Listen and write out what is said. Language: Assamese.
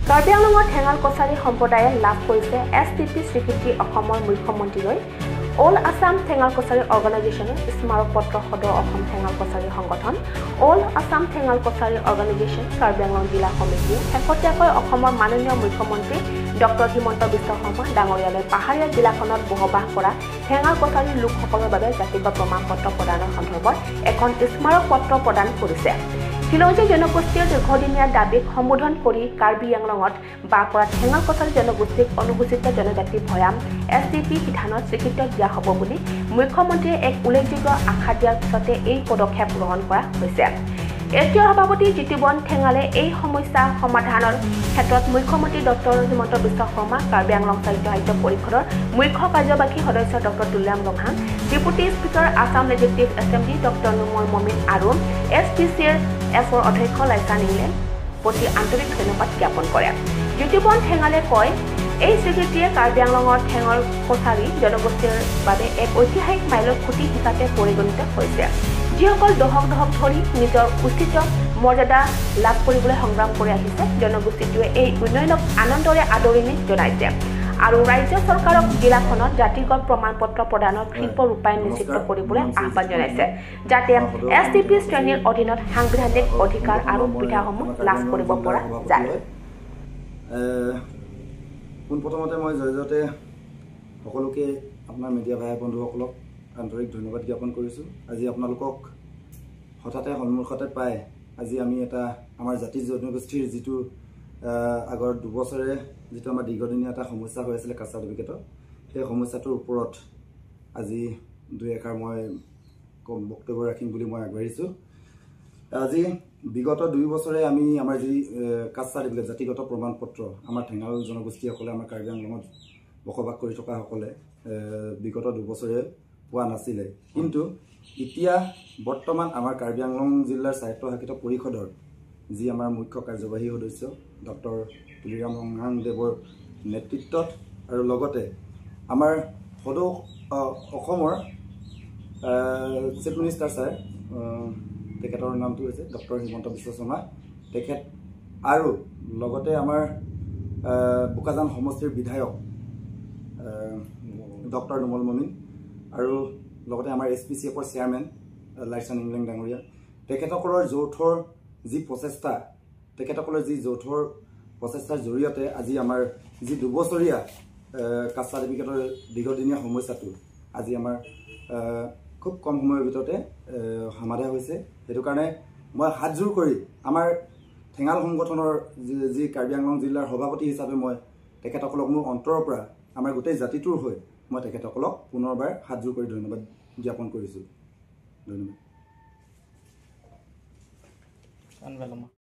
কাৰ্বি আংলঙৰ ঠেঙাল কছাৰী সম্প্ৰদায়ে লাভ কৰিছে এছ টি পি স্বীকৃতি। অসমৰ মুখ্যমন্ত্ৰীলৈ অল আছাম ঠেঙাল কছাৰী অৰ্গেনাইজেশ্যনৰ স্মাৰক পত্ৰ। সদৌ অসম ঠেঙাল কছাৰী সংগঠন অল আছাম ঠেঙাল কছাৰী অৰ্গেনাইজেশ্যন কাৰ্বি আংলং জিলা সমিতিয়ে শেহতীয়াকৈ অসমৰ মাননীয় মুখ্যমন্ত্ৰী ডক্টৰ হিমন্ত বিশ্ব শৰ্মা ডাঙৰীয়ালৈ পাহাৰীয়া জিলাখনত বসবাস কৰা ঠেঙাল কছাৰী লোকসকলৰ বাবে জাতিগত প্ৰমাণপত্ৰ প্ৰদানৰ সন্দৰ্ভত এখন স্মাৰক পত্ৰ প্ৰদান কৰিছে। খিলঞ্জীয়া জনগোষ্ঠীৰ দীৰ্ঘদিনীয়া দাবীক সম্বোধন কৰি কাৰ্বি আংলঙত বাস কৰা ঠেঙাল কছাৰী জনগোষ্ঠীক অনুসূচিত জনজাতি ভৈয়াম এছ টি পি বিধানত স্বীকৃতি দিয়া হ'ব বুলি মুখ্যমন্ত্ৰীয়ে এক উল্লেখযোগ্য আশা দিয়াৰ পিছতে এই পদক্ষেপ গ্ৰহণ কৰা হৈছে। এছ টি সভাপতি জিতুবন ঠেঙালে এই সমস্যা সমাধানৰ ক্ষেত্ৰত মুখ্যমন্ত্ৰী ডক্টৰ হিমন্ত বিশ্ব শৰ্মা, কাৰ্বি আংলং স্বায়ত্তশাসিত পৰিষদৰ মুখ্য কাৰ্যবাহী সদস্য doctor Tuliram Ronghang, deputy speaker Assam legislative assembly doctor Numal Momin আৰু এছ পি চিৰ এফৰ অধ্যক্ষ লাইচান ইংলেণ্ড প্ৰতি আন্তৰিক ধন্যবাদ জ্ঞাপন কৰে। জিতুবন ঠেঙালে কয়, এই স্বীকৃতিয়ে কাৰ্বি আংলঙৰ ঠেঙাল কছাৰী জনগোষ্ঠীৰ বাবে এক ঐতিহাসিক মাইলৰ খুঁটি হিচাপে পৰিগণিত হৈছে। যিসকল দশক দশক ধৰি নিজৰ উচিত মৰ্যাদা লাভ কৰিবলৈ সংগ্ৰাম কৰি আহিছে, জনগোষ্ঠীটোৱে এই উন্নয়নক আনন্দৰে আদৰণি জনাইছে আৰু ৰাজ্য চৰকাৰক জিলাখনত জাতিগত প্ৰমাণপত্ৰ প্ৰদানৰ ক্ষীপ্ৰ ৰূপায়ণ নিশ্চিত কৰিবলৈ আহ্বান জনাইছে, যাতে এছ টি পি শ্ৰেণীৰ অধীনত সাংবিধানিক অধিকাৰ আৰু সুবিধাসমূহ লাভ কৰিব পৰা যায়। পোনপ্ৰথমতে মই জয় জয়তে সকলোকে আপোনাৰ মিডিয়া ভাই বন্ধুসকলক আন্তৰিক ধন্যবাদ জ্ঞাপন কৰিছোঁ। আজি আপোনালোকক হঠাতে সন্মুখতে পাই আজি আমি এটা আমাৰ জাতি জনগোষ্ঠীৰ যিটো আগৰ 2 বছৰে যিটো আমাৰ দীৰ্ঘদিনীয়া এটা সমস্যা হৈ আছিলে কাষ্ট চাৰ্টিফিকেটৰ, সেই সমস্যাটোৰ ওপৰত আজি দুই এষাৰ মই বক্তব্য ৰাখিম বুলি মই আগবাঢ়িছোঁ। আজি বিগত 2 বছৰে আমি আমাৰ যি কাষ্ট চাৰ্টিফিকেট, জাতিগত প্ৰমাণ পত্ৰ, আমাৰ ঠেঙাল জনগোষ্ঠীসকলে, আমাৰ কাৰ্বি আংলঙত বসবাস কৰি থকাসকলে বিগত 2 বছৰে পোৱা নাছিলে। কিন্তু এতিয়া বৰ্তমান আমাৰ কাৰ্বি আংলং জিলাৰ স্বায়ত্তশাসিত পৰিষদৰ যি আমাৰ মুখ্য কাৰ্যবাহী সদস্য ডক্টৰ তুলিৰাম ৰংহাংদেৱৰ নেতৃত্বত আৰু লগতে আমাৰ সদৌ অসমৰ চিফ মিনিষ্টাৰ ছাৰ, তেখেতৰ নামটো হৈছে ডক্টৰ হিমন্ত বিশ্ব শৰ্মা তেখেত, আৰু লগতে আমাৰ বোকাজান সমষ্টিৰ বিধায়ক ডক্টৰ নোমল মমিন আৰু লগতে আমাৰ এছ পি চি এফৰ চেয়াৰমেন লাইচান ইংলেং ডাঙৰীয়া, তেখেতসকলৰ যৌথৰ যি প্ৰচেষ্টা, তেখেতসকলৰ যি যৌথৰ প্ৰচেষ্টাৰ জৰিয়তে আজি আমাৰ যি 2 বছৰীয়া কাষ্ট চাৰ্টিফিকেটৰ দীৰ্ঘদিনীয়া সমস্যাটো আজি আমাৰ খুব কম সময়ৰ ভিতৰতে সমাধা হৈছে। সেইটো কাৰণে মই হাতযোৰ কৰি আমাৰ ঠেঙাল সংগঠনৰ যি কাৰ্বি আংলং জিলাৰ সভাপতি হিচাপে মই তেখেতসকলক মোৰ অন্তৰৰ পৰা আমাৰ গোটেই জাতিটোৰ হৈ মই তেখেতসকলক পুনৰবাৰ হাতযোৰ কৰি ধন্যবাদ জ্ঞাপন কৰিছোঁ। ধন্যবাদ।